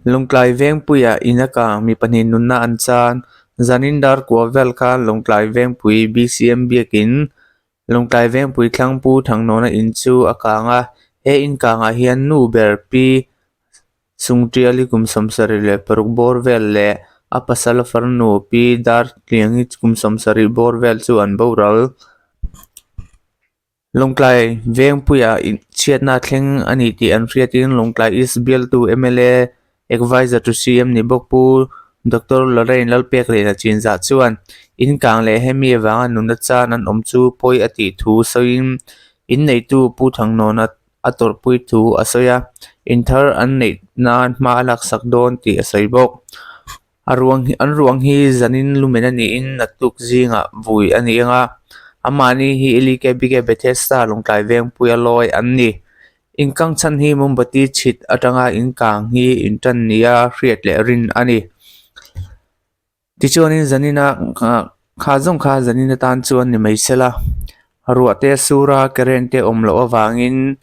Lawngtlai Vengpuia in a kang mi pahnih nunna an chan. Zanin dar kua vel khan Lawngtlai Vengpui BCM biakin Lawngtlai Vengpui Thlangpu Thangnawna in chu a kang a, he in kangah hian nu ber Pi Sungtiali kum 76 bawr vel leh a pasal farnu Pi Dartliangi kum 70 bawr vel chu an boral. Lawngtlai Vengpuia chhiatna thleng a ni tih an hriatin Lawngtlai East bialtu mla Advisor to CM ni bawk Pu Doctor Lorrain Lalpekliana chinzah chuan in kang leh hemi avanga nunna chan an awm chu pawi a tih thu sawiin in neitu Pu Thangnawna a tawrhpui thu a sawi a, in thar an neih nan hma a laksak dawn tih a sawi bawk. A ruang hi an ruang hi zanin lumen a niin naktuk zingah vui a ni ang a, amahni hi LKBK Bethesda Lawngtlai Vengpuia lawi an ni. Inkang chhan hi mombati chhit atanga inkang hi intan nia hriat leh rin a ni. Tichuanin zanina kha zawng kha zanin atan chuan ni mai sela, ruah te sura current te awm loh avangin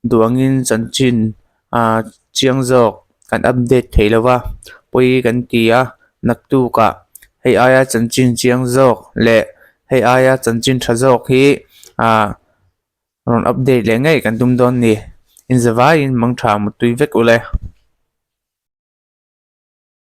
duangin chanchin ah chiang zawk kan update thei lo va, pawi kan ti a, naktukah hei aia chanchin chiang zawk leh hei aia chanchin tha zawk hi ah rawn update leh ngei kan tum dawn a ni. Inzavaiin mangtha mutui vek ule.